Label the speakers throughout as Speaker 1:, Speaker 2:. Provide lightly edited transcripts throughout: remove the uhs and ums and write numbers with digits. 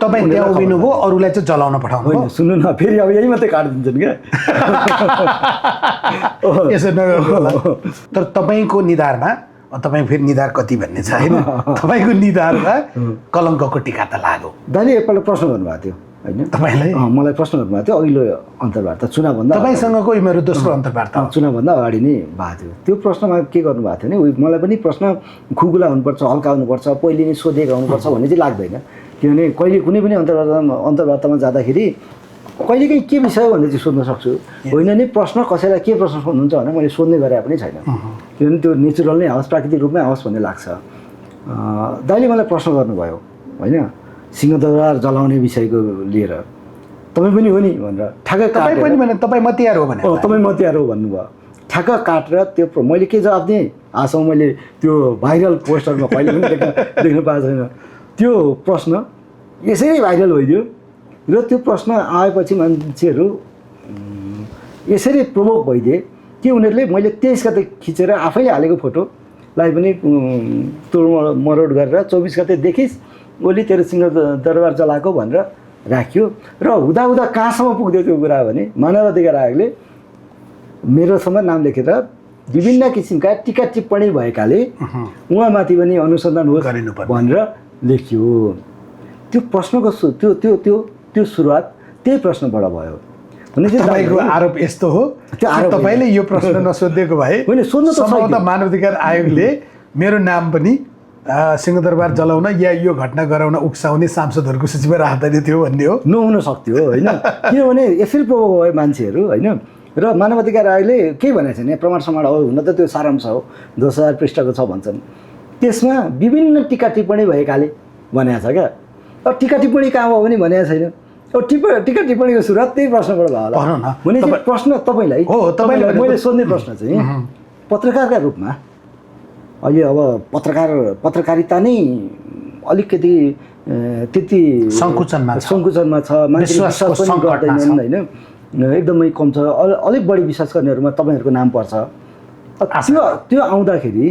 Speaker 1: तपाईँ त्यहाँ उभिनुभयो अरूलाई चाहिँ जलाउन पठाउनु
Speaker 2: होइन सुन्नु न फेरि अब यही मात्रै काटिदिन्छन् क्या
Speaker 1: यसो नगर्नु होला तर तपाईँको निधारमा तपाईँ फेरि निधार कति भन्ने छ होइन तपाईँको निधारमा कलङ्कको टिका त लाग्यो
Speaker 2: दाइले एकपल्ट प्रश्न गर्नुभएको थियो होइन
Speaker 1: तपाईँलाई
Speaker 2: मलाई प्रश्न गर्नुभएको थियो अघिल्लो अन्तर्वार्ता चुनावभन्दा
Speaker 1: तपाईँसँगको मेरो दोस्रो अन्तर्वार्ता
Speaker 2: चुनावभन्दा अगाडि नै भएको थियो त्यो प्रश्नमा के गर्नुभएको थियो भने मलाई पनि प्रश्न खुकुला हुनुपर्छ हल्का हुनुपर्छ पहिले नै सोधेको हुनुपर्छ भन्ने चाहिँ लाग्दैन किनभने कहिले कुनै पनि अन्तर्वार्तामा जाँदाखेरि कहिलेकाहीँ के विषय भन्ने चाहिँ सोध्न सक्छु होइन नि प्रश्न कसैलाई के प्रश्न सोध्नुहुन्छ भने मैले सोध्ने गरे पनि छैन किनभने त्यो नेचुरल नै आओस् प्राकृतिक रूपमै आओस् भन्ने लाग्छ दाइले मलाई प्रश्न गर्नुभयो होइन सिंहदरबार जलाउने विषयको लिएर तपाईँ पनि हो नि भनेर ठ्याक्क
Speaker 1: तपाईँ पनि भने तपाईँ मतियार हो भने
Speaker 2: तपाईँ मतियार हो भन्नुभयो ठ्याक्क काटेर त्यो मैले के जवाब दिएँ आजसम्म मैले त्यो भाइरल पोस्टरमा कहिले पनि देख्न पाएको छैन त्यो प्रश्न यसरी भाइरल भइदियो र त्यो प्रश्न आएपछि मान्छेहरू यसरी प्रभोक भइदिए कि उनीहरूले मैले 23 गते खिचेर आफैले हालेको फोटोलाई पनि तोड मरोड गरेर 24 गते देखिस् ओली तेरो सिंहदरबार जलाएको भनेर राख्यो र हुँदा कहाँसम्म पुग्यो त्यो कुरा भने मानवाधिकार आयोगले मेरोसम्म नाम लेखेर विभिन्न किसिमका टीका टिप्पणी भएकाले उहाँमाथि पनि अनुसन्धान होस् भनेर लेखियो त्यो प्रश्नको त्यो सुरुवात त्यही प्रश्नबाट भयो
Speaker 1: भनेपछि तपाईँको आरोप यस्तो हो तपाईँले यो प्रश्न नसोधेको भए सम्भवतः मानवाधिकार आयोगले मेरो नाम पनि सिंहदरबार जलाउन या यो घटना गराउन उक्साउने सांसदहरूको सूचीमा राख्दैन थियो भन्ने हो
Speaker 2: नहुन सक्थ्यो होइन किनभने यसरी प्रभाव भयो मान्छेहरू होइन र मानवाधिकार आयोगले केही भनेको छैन प्रमाण समान हो हुन त त्यो सारांश हो 10,000 पृष्ठको छ भन्छन् त्यसमा विभिन्न टीका टिप्पणी भएकाले भनेको छ क्या अब टीका टिप्पणी कहाँ भयो भने भनेको छैन अब टीका टिप्पणीको सुरुवात त्यही प्रश्नबाट भयो होला भने प्रश्न तपाईँलाई मैले सोध्ने प्रश्न चाहिँ पत्रकारका रूपमा अहिले अब पत्रकारिता नै अलिकति त्यति सङ्कुचनमा छ विश्वास पनि गर्दैनन् होइन एकदमै कम छ अलिक बढी विश्वास गर्नेहरूमा तपाईँहरूको नाम पर्छ त्यो आउँदाखेरि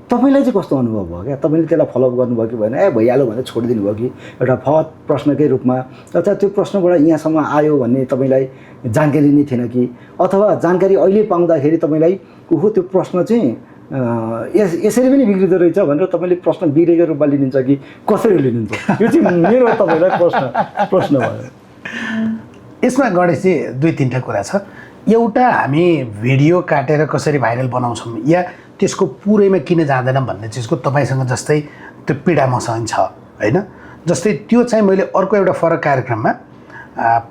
Speaker 2: तपाईँलाई चाहिँ कस्तो अनुभव भयो क्या तपाईँले त्यसलाई फलोअप गर्नुभयो कि भएन भइहाल्यो भनेर छोडिदिनु भयो कि एउटा फहत प्रश्नकै रूपमा अथवा त्यो प्रश्नबाट यहाँसम्म आयो भन्ने तपाईँलाई जानकारी नै थिएन कि अथवा जानकारी अहिले पाउँदाखेरि तपाईँलाई ओहो त्यो प्रश्न चाहिँ यसरी पनि बिग्रिँदो रहेछ भनेर तपाईँले प्रश्न बिग्रेको रूपमा लिनुहुन्छ कि कसरी लिनुहुन्छ यो चाहिँ मेरो तपाईँलाई प्रश्न भयो
Speaker 1: यसमा गणेशजी 2-3टा कुरा छ एउटा हामी भिडियो काटेर कसरी भाइरल बनाउँछौँ या त्यसको पुरैमा किन जाँदैन भन्ने चिजको तपाईँसँग जस्तै त्यो पीडा मसँग छ होइन जस्तै त्यो चाहिँ मैले अर्को एउटा फरक कार्यक्रममा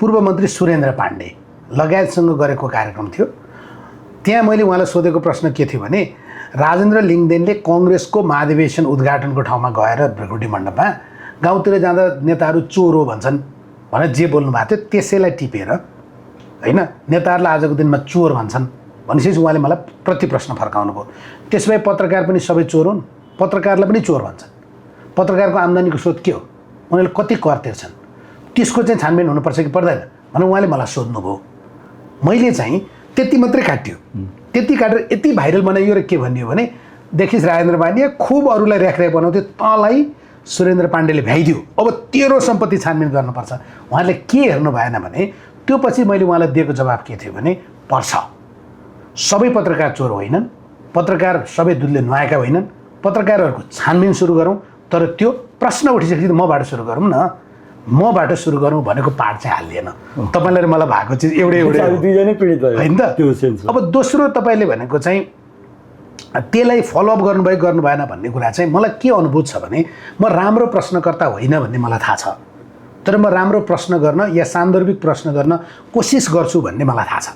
Speaker 1: पूर्व मन्त्री सुरेन्द्र पाण्डे लगायतसँग गरेको कार्यक्रम थियो त्यहाँ मैले उहाँलाई सोधेको प्रश्न के थियो भने राजेन्द्र लिङ्गदेनले कङ्ग्रेसको महाधिवेशन उद्घाटनको ठाउँमा गएर भ्रकुटी मण्डपमा गाउँतिर जाँदा नेताहरू चोर हो भन्छन् भनेर जे बोल्नु भएको थियो त्यसैलाई टिपेर होइन नेताहरूलाई आजको दिनमा चोर भन्छन् भनेपछि उहाँले मलाई प्रति प्रश्न फर्काउनु भयो त्यसो भए पत्रकार पनि सबै चोर हुन् पत्रकारलाई पनि चोर भन्छन् पत्रकारको आम्दानीको स्रोत के हो उनीहरूले कति कर तिर्छन् त्यसको चाहिँ छानबिन हुनुपर्छ कि पर्दैन भनेर उहाँले मलाई सोध्नुभयो मैले चाहिँ त्यति मात्रै काट्यो त्यति काटेर यति भाइरल बनाइयो र के भनियो भने देखिस् राजेन्द्र पाण्डे खुब अरूलाई र्याखर्याख बनाउँथ्यो तँलाई सुरेन्द्र पाण्डेले भ्याइदियो अब तेरो सम्पत्ति छानबिन गर्नुपर्छ उहाँले के हेर्नु भएन भने त्यो पछि मैले उहाँलाई दिएको जवाब के थियो भने पर्छ सबै पत्रकार चोर होइनन् पत्रकार सबै दुधले नुहाएका होइनन् पत्रकारहरूको छानबिन सुरु गरौँ तर त्यो प्रश्न उठिसकेपछि मबाट सुरु गरौँ न मबाट सुरु गरौँ भनेको पाठ चाहिँ हालिएन तपाईँलाई र मलाई भएको चिज एउटै
Speaker 2: दुईजनै पीडित भयो
Speaker 1: होइन त अब दोस्रो तपाईँले भनेको चाहिँ त्यसलाई फलोअप गर्नुभयो गर्नु भएन भन्ने कुरा चाहिँ मलाई के अनुभूत छ भने म राम्रो प्रश्नकर्ता होइन भन्ने मलाई थाहा छ तर म राम्रो प्रश्न गर्न या सान्दर्भिक प्रश्न गर्न कोसिस गर्छु भन्ने मलाई थाहा छ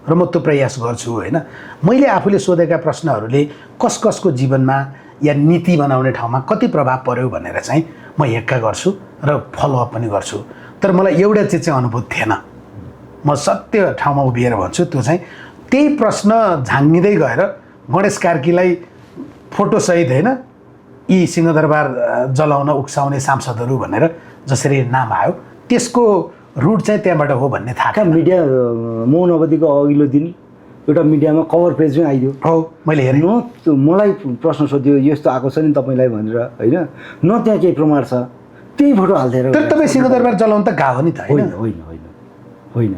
Speaker 1: र म त्यो प्रयास गर्छु होइन मैले आफूले सोधेका प्रश्नहरूले कसको जीवनमा या नीति बनाउने ठाउँमा कति प्रभाव पर्यो भनेर चाहिँ म हेक्का गर्छु र फलोअप पनि गर्छु तर मलाई एउटा चिज चाहिँ अनुभूत थिएन म सत्य ठाउँमा उभिएर भन्छु त्यो चाहिँ त्यही प्रश्न झाङ्गिँदै गएर गणेश कार्कीलाई फोटोसहित होइन यी सिंहदरबार जलाउन उक्साउने सांसदहरू भनेर जसरी नाम आयो त्यसको रुट चाहिँ त्यहाँबाट हो भन्ने थाहा
Speaker 2: थियो मिडिया मौन अवधिको अघिल्लो दिन एउटा मिडियामा कभर पेजमै आइदियो
Speaker 1: हो मैले हेरेँ
Speaker 2: न मलाई प्रश्न सोध्यो यस्तो आएको छ नि तपाईँलाई भनेर होइन न त्यहाँ केही प्रमाण छ त्यही फोटो हाल्थेर
Speaker 1: तर तपाईँ सिंहदरबार जलाउन त गएको नि त
Speaker 2: होइन
Speaker 1: होइन
Speaker 2: होइन होइन होइन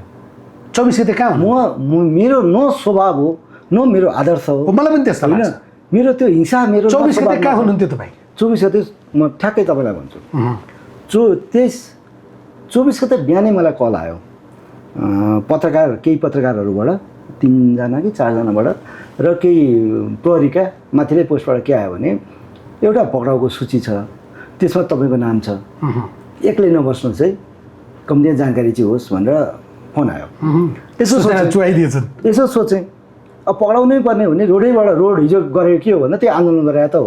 Speaker 1: 24 गते कहाँ हुनु
Speaker 2: मेरो न स्वभाव हो न मेरो आदर्श हो
Speaker 1: मलाई पनि त्यस्तो
Speaker 2: होइन
Speaker 1: लाग्छ
Speaker 2: मेरो त्यो हिंसा मेरो
Speaker 1: 24 गते कहाँ हुनुहुन्थ्यो तपाईँ
Speaker 2: 24 गते म ठ्याक्कै तपाईँलाई भन्छु 24 गते बिहानै मलाई कल आयो केही पत्रकारहरूबाट 3 जना कि 4 जनाबाट र केही प्रहरीका माथिल्लै पोस्टबाट के आयो भने एउटा पक्राउको सूची छ त्यसमा तपाईँको नाम छ एक्लै नबस्नुहोस् है कम्ती जानकारी चाहिँ होस् भनेर फोन आयो यसो सोचेँ अब पक्राउनै पर्ने हो भने रोड हिजो गरेको के हो भन्दा त्यो आन्दोलन गरेर त हो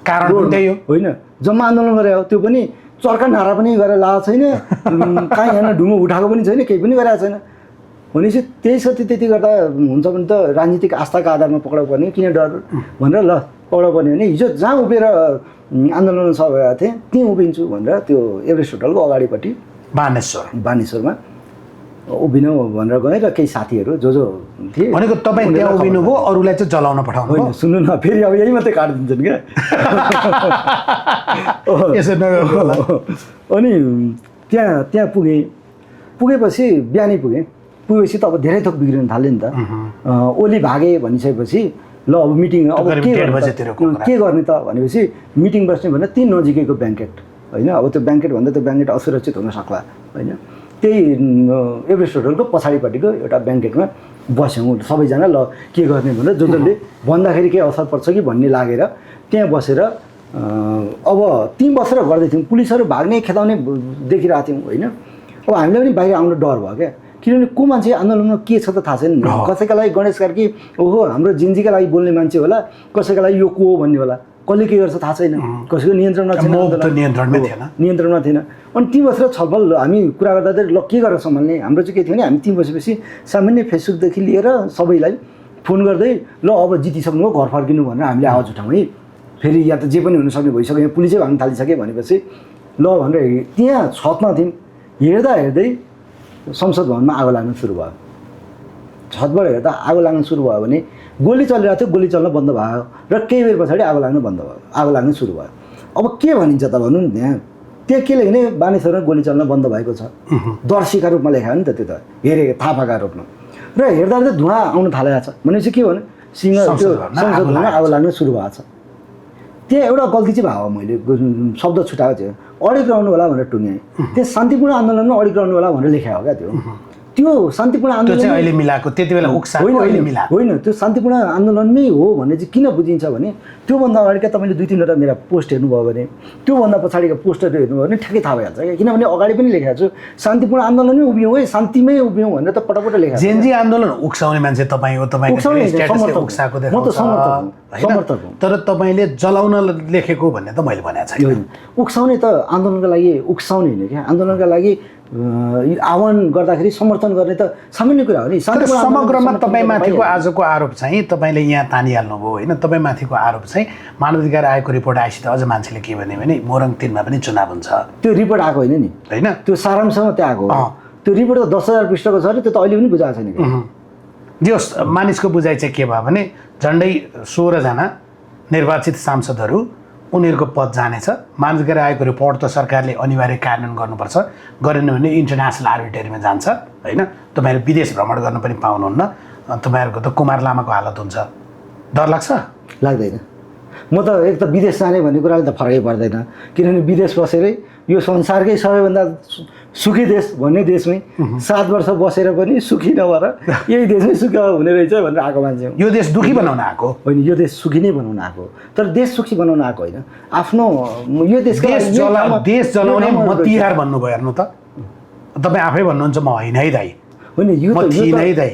Speaker 1: कारण त्यही हो
Speaker 2: होइन जम्मा आन्दोलन गरेर हो त्यो पनि चर्का नारा पनि गरेर लगाएको छैन कहीँ यहाँ ढुङ्गो उठाएको पनि छैन केही पनि गरेको छैन भनेपछि त्यति गर्दा हुन्छ भने त राजनीतिक आस्थाको आधारमा पक्राउ पर्ने किन डर भनेर ल पक्राउ पर्ने भने हिजो जहाँ उभिएर आन्दोलन सभा भएको थिएँ त्यहीँ उभिन्छु भनेर त्यो एभरेस्ट होटलको अगाडिपट्टि बानेश्वरमा उभिनु भनेर गएँ र केही साथीहरू जो थिए
Speaker 1: भनेको तपाईँ त्यहाँ उभिनु भयो अरूलाई चाहिँ जलाउन पठाउनु
Speaker 2: होइन सुन्नु न फेरि अब यही मात्रै काटिदिन्छन् क्या अनि त्यहाँ पुगेपछि बिहानै पुगेपछि त अब धेरै थोक बिग्रिन थाल्यो नि त ओली भागे भनिसकेपछि ल अब मिटिङ अब के गर्ने त भनेपछि मिटिङ बस्ने भने त्यही नजिकैको ब्याङ्केट होइन अब त्यो ब्याङ्केट भन्दा त्यो ब्याङ्केट असुरक्षित हुन सक्ला होइन त्यही एभरेस्ट होटलको पछाडिपट्टिको एउटा ब्याङ्केटमा बस्यौँ सबैजना ल के गर्ने भनेर जसले भन्दाखेरि केही असर पर्छ कि भन्ने लागेर त्यहाँ बसेर अब त्यहीँ बसेर गर्दै थियौँ पुलिसहरू भाग्ने खेदाउने देखिरहेको थियौँ होइन अब हामीलाई पनि बाहिर आउनु डर भयो क्या किनभने को मान्छे आन्दोलनमा के छ त थाहा छैन कसैका लागि गणेश कार्की ओहो हाम्रो जिन्जीका लागि बोल्ने मान्छे होला कसैका लागि यो को हो भन्ने होला कसले के गर्छ थाहा छैन कसैको नियन्त्रणमा थिएन अनि ती बसेर छलफल हामी कुरा गर्दा चाहिँ ल के गरेर सम्हाल्ने हाम्रो चाहिँ के थियो भने हामी ती बसेपछि सामान्य फेसबुकदेखि लिएर सबैलाई फोन गर्दै ल अब जितिसक्नु हो घर फर्किनु भनेर हामीले आवाज उठाउँ है फेरि या त जे पनि हुनसक्ने भइसक्यो यहाँ पुलिसै भाग्न थालिसके भनेपछि ल भनेर त्यहाँ छतमा थियौँ हेर्दै संसद भवनमा आगो लाग्न सुरु भयो छतबाट हेर्दा आगो लाग्न सुरु भयो भने गोली चलिरहेको थियो गोली चल्न बन्द भयो र केही बेर पछाडि आगो लाग्न सुरु भयो अब के भनिन्छ त भन्नु नि त्यहाँ के लेख्ने बानेश्वरमा गोली चल्न बन्द भएको छ दर्शीका रूपमा लेखायो नि त त्यो त हेरेको थाहा पाएका रूपमा र हेर्दा धुवा आउन थालेको छ भनेपछि के हो भने संसद भवनमा आगो लाग्न सुरु भएको छ त्यहाँ एउटा गल्ती चाहिँ भयो मैले शब्द छुटाएको थियो अडिक रहनु होला भनेर टुङ्ग्याएँ त्यो शान्तिपूर्ण आन्दोलनमा अडिक रहनु होला भनेर लेखायो क्या त्यो शान्तिपूर्ण आन्दोलन
Speaker 1: अहिले मिलाएको त्यति बेला
Speaker 2: होइन त्यो शान्तिपूर्ण आन्दोलनमै हो भन्ने चाहिँ किन बुझिन्छ भने त्योभन्दा अगाडिका तपाईँले 2-3वटा मेरा पोस्ट हेर्नुभयो भने त्योभन्दा पछाडिका पोस्टहरू हेर्नुभयो भने ठ्याक्कै थाहा भइहाल्छ क्या किनभने अगाडि पनि लेखेको छु शान्तिपूर्ण आन्दोलनमै उभियौँ है शान्तिमै उभियौँ भनेर त पटक लेखेको
Speaker 1: जेनजी आन्दोलन उक्साउने मान्छे तपाईँ हो समर्थक तर तपाईँले जलाउन लेखेको भन्ने त मैले भनेको छैन
Speaker 2: उक्साउने त आन्दोलनका लागि उक्साउने होइन क्या आन्दोलनका लागि आह्वान गर्दाखेरि समर्थन गर्ने त सामान्य कुरा हो नि
Speaker 1: समग्रमा तपाईँमाथिको आजको आरोप चाहिँ तपाईँले यहाँ तानिहाल्नुभयो होइन तपाईँमाथिको आरोप चाहिँ मानवाधिकार आयोगको रिपोर्ट आएपछि त अझ मान्छेले के भन्यो भने मोरङ 3 मा पनि चुनाव हुन्छ
Speaker 2: त्यो रिपोर्ट आएको होइन नि होइन त्यो सारांशमा त्यो आएको त्यो रिपोर्ट त 10,000 पृष्ठको छ अरे त्यो त अहिले पनि बुझाएको छैन
Speaker 1: जस मानिसको बुझाइ चाहिँ के भयो भने झन्डै 16 जना निर्वाचित सांसदहरू उनीहरूको पद जानेछ मानवाधिकार आयोगको रिपोर्ट त सरकारले अनिवार्य कार्यान्वयन गर्नुपर्छ गरेन भने इन्टरनेसनल आर्बिट्रेरीमा जान्छ होइन तपाईँहरू विदेश भ्रमण गर्न पनि पाउनुहुन्न तपाईँहरूको त कुमार लामाको हालत हुन्छ डर लाग्दैन म त एक त विदेश जाने भन्ने कुराले त फरकै पर्दैन किनभने विदेश बसेरै यो संसारकै सबैभन्दा सुखी देश भन्ने देशमै 7 वर्ष बसेर पनि सुखी नभएर यही देशमै सुखी हुने रहेछ भनेर आएको मान्छे यो देश दुखी बनाउन आएको होइन यो देश सुखी नै बनाउन आएको तर देश सुखी बनाउन आएको होइन आफ्नो यो देश जलाउने मतिहार भन्नुभयो हेर्नु त तपाईँ आफै भन्नुहुन्छ म होइन है दाइ होइन यो है दाइ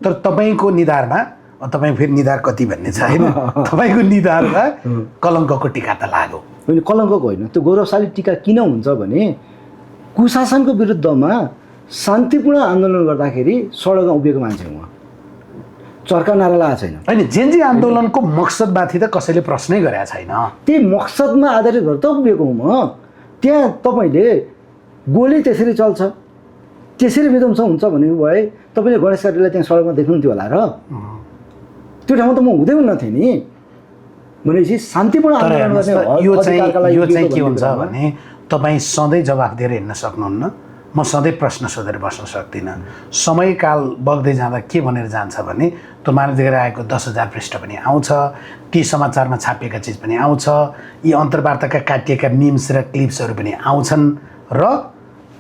Speaker 1: तर तपाईँको निधारमा तपाईँ फेरि निधार कति भन्ने छ होइन तपाईँको निधारमा कलङ्कको टीका त लाग्यो होइन कलङ्कको होइन त्यो गौरवशाली टीका किन हुन्छ भने कुशासनको विरुद्धमा शान्तिपूर्ण आन्दोलन गर्दाखेरि सडकमा उभिएको मान्छे उहाँ चर्का नारा लगाएको छैन होइन जेनजी आन्दोलनको मकसदमाथि त कसैले प्रश्नै गरेको छैन त्यही मकसदमा आधारित भएर त उभिएको हुँ म त्यहाँ तपाईँले गोली त्यसरी चल्छ त्यसरी विध्वंस हुन्छ भने भए तपाईँले गणेश कार्कीलाई त्यहाँ सडकमा देख्नुहुन्थ्यो होला र त्यो ठाउँमा त म हुँदै हुन्न थिएँ नि भनेपछि शान्तिपूर्ण आन्दोलन गर्ने यो चाहिँ के हुन्छ भने तपाईँ सधैँ जवाफ दिएर हिँड्न सक्नुहुन्न, म सधैँ प्रश्न सोधेर बस्न सक्दिनँ। समयकाल बग्दै जाँदा के भनेर जान्छ भने त्यो मानवदेखि आएको 10,000 पृष्ठ पनि आउँछ, ती समाचारमा छापिएका चिज पनि आउँछ, यी अन्तर्वार्ताका काटिएका मिम्स र क्लिप्सहरू पनि आउँछन् र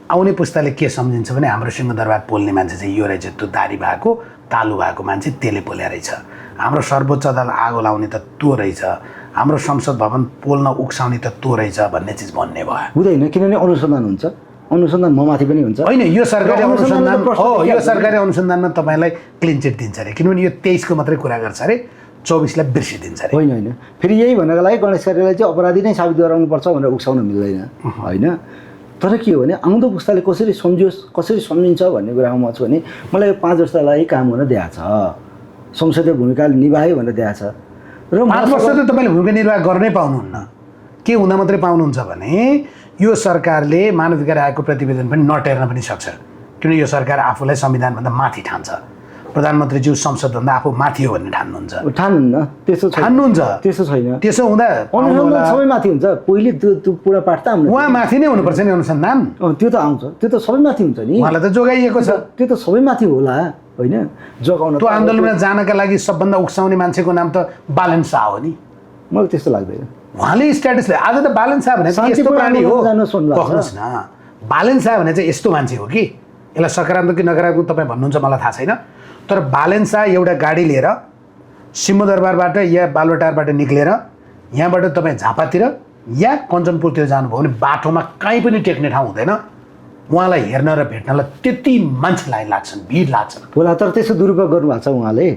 Speaker 1: आउने पुस्ताले के सम्झिन्छ भने हाम्रो सिंहदरबार पोल्ने मान्छे चाहिँ यो रहेछ, त्यो दारी भएको तालु भएको मान्छे त्यसले पोल्या रहेछ, हाम्रो सर्वोच्च अदालत आगो लाउने त त्यो रहेछ, हाम्रो संसद भवन पोल्न उक्साउने त त्यो रहेछ भन्ने चिज भन्ने भयो।
Speaker 2: हुँदैन, किनभने अनुसन्धान हुन्छ, अनुसन्धान ममाथि पनि हुन्छ।
Speaker 1: होइन, यो सरकारी अनुसन्धान हो, यो सरकारी अनुसन्धानमा तपाईँलाई क्लिन चिट दिन्छ अरे, किनभने यो 23 को मात्रै कुरा गर्छ अरे, 24 लाई बिर्सिदिन्छ अरे।
Speaker 2: होइन होइन, फेरि यही भन्नको लागि गणेश कार्यालय चाहिँ अपराधी नै साबित गराउनुपर्छ भनेर उक्साउन मिल्दैन होइन। तर के हो भने आउँदो पुस्ताले कसरी सम्झियोस्, कसरी सम्झिन्छ भन्ने कुरामा म छु भने मलाई यो 5 वर्षलाई काम हुन दिएको छ, संसदीय भूमिका निभायो भनेर दिएको छ र
Speaker 1: 5 वर्ष त तपाईँले भूमिका निर्वाह गर्नै पाउनुहुन्न। के हुँदा मात्रै पाउनुहुन्छ भने यो सरकारले मानवाधिकार आयोगको प्रतिवेदन पनि नटेर्न पनि सक्छ, किन यो सरकार आफूलाई संविधानभन्दा माथि ठान्छ, प्रधानमन्त्रीज्यू संसदभन्दा आफू माथि हो भन्ने ठान्नुहुन्छ।
Speaker 2: ठान्नुहुन्न, त्यसो
Speaker 1: ठान्नुहुन्छ,
Speaker 2: त्यसो छैन।
Speaker 1: त्यसो हुँदा
Speaker 2: अनुसन्धान सबै माथि हुन्छ, पहिले त्यो पुरा पाठ त
Speaker 1: उहाँ माथि नै हुनुपर्छ नि अनुसन्धान।
Speaker 2: त्यो त आउँछ, त्यो त सबै माथि हुन्छ नि,
Speaker 1: उहाँलाई त जोगाइएको छ,
Speaker 2: त्यो त सबै माथि होला होइन। जोगाउन
Speaker 1: त्यो आन्दोलनमा जानका लागि सबभन्दा उक्साउने मान्छेको नाम त बालन शाह हो नि।
Speaker 2: मलाई त्यस्तो लाग्दैन।
Speaker 1: उहाँले स्ट्याटसले आज त बालन शाह भने चाहिँ यस्तो प्राणी हो, पक्नुहोस् न, बालन शाह भने चाहिँ यस्तो मान्छे हो कि यसलाई सकारात्मक कि नकारात्मक तपाईँ भन्नुहुन्छ मलाई थाहा छैन, तर बालन शाह एउटा गाडी लिएर सिंहदरबारबाट या बालुवाटारबाट निक्लेर यहाँबाट तपाईँ झापातिर या कञ्चनपुरतिर जानुभयो भने बाटोमा कहीँ पनि टेक्ने ठाउँ हुँदैन, उहाँलाई हेर्न र भेट्नलाई त्यति मान्छे लाइन लाग्छन्, भिड लाग्छन्
Speaker 2: होला। तर त्यसो दुरुपयोग गर्नुभएको छ उहाँले,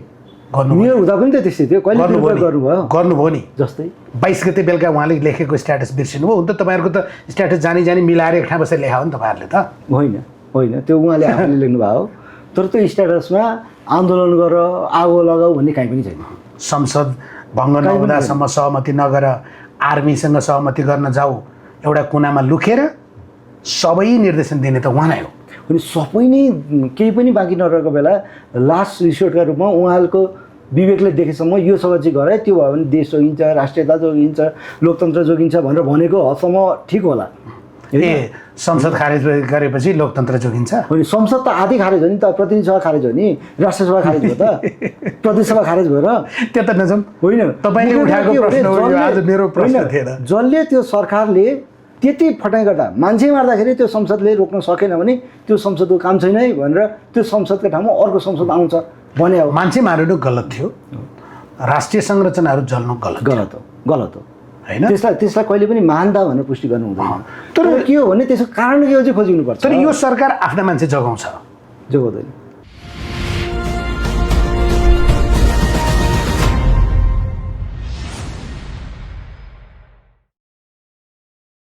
Speaker 2: मेयर हुँदा पनि त त्यस्तै थियो, कहिले दुरुपयोग
Speaker 1: गर्नुभयो नि।
Speaker 2: जस्तै
Speaker 1: 22 गते बेलुका उहाँले लेखेको स्ट्याटस बिर्सिनु भयो, हुन त तपाईँहरूको त स्ट्याटस जानी जानी मिलाएर एक ठाउँ बसेर लेखा हो नि तपाईँहरूले त।
Speaker 2: होइन होइन, त्यो उहाँले आफूले लेख्नु भयो, तर त्यो स्ट्याटसमा आन्दोलन गर आगो लगाऊ भन्ने काहीँ पनि छैन।
Speaker 1: संसद भङ्ग नहुँदासम्म सहमति नगर, आर्मीसँग सहमति गर्न जाऊ, एउटा कुनामा लुकेर सबै निर्देशन दिने त उहाँ नै हो।
Speaker 2: अनि सबै नै केही पनि बाँकी नरहेको बेला लास्ट रिसोर्टका रूपमा उहाँहरूको विवेकले देखेसम्म यो सबै चाहिँ गरे, त्यो भयो भने देश जोगिन्छ, राष्ट्रियता जोगिन्छ, लोकतन्त्र जोगिन्छ भनेर भनेको हदसम्म ठिक होला।
Speaker 1: ए संसद खारेज गरेपछि लोकतन्त्र जोगिन्छ?
Speaker 2: होइन, संसद त आधी खारेज हो नि त, प्रतिनिधि सभा खारेज हो नि, राष्ट्रिय सभा खारेज भयो त, प्रदेश सभा खारेज भएर
Speaker 1: त्यता नजाउँ।
Speaker 2: होइन,
Speaker 1: तपाईँले उठाएको प्रश्न हो यो, आज मेरो प्रश्न थिएन।
Speaker 2: जसले त्यो सरकारले त्यति फटाइ गर्दा मान्छे मार्दाखेरि त्यो संसदले रोक्न सकेन भने त्यो संसदको काम छैन है भनेर त्यो संसदको ठाउँमा अर्को संसद आउँछ भने हो।
Speaker 1: मान्छे मार्नु गलत थियो, राष्ट्रिय संरचनाहरू जल्नु गलत
Speaker 2: हो
Speaker 1: होइन।
Speaker 2: त्यसलाई कहिले पनि महानता भनेर पुष्टि गर्नु हुँदैन। तर के हो भने त्यसको कारण के हो चाहिँ खोजिनुपर्छ।
Speaker 1: तर यो सरकार आफ्ना मान्छे जोगाउँछ,
Speaker 2: जोगाउँदैन।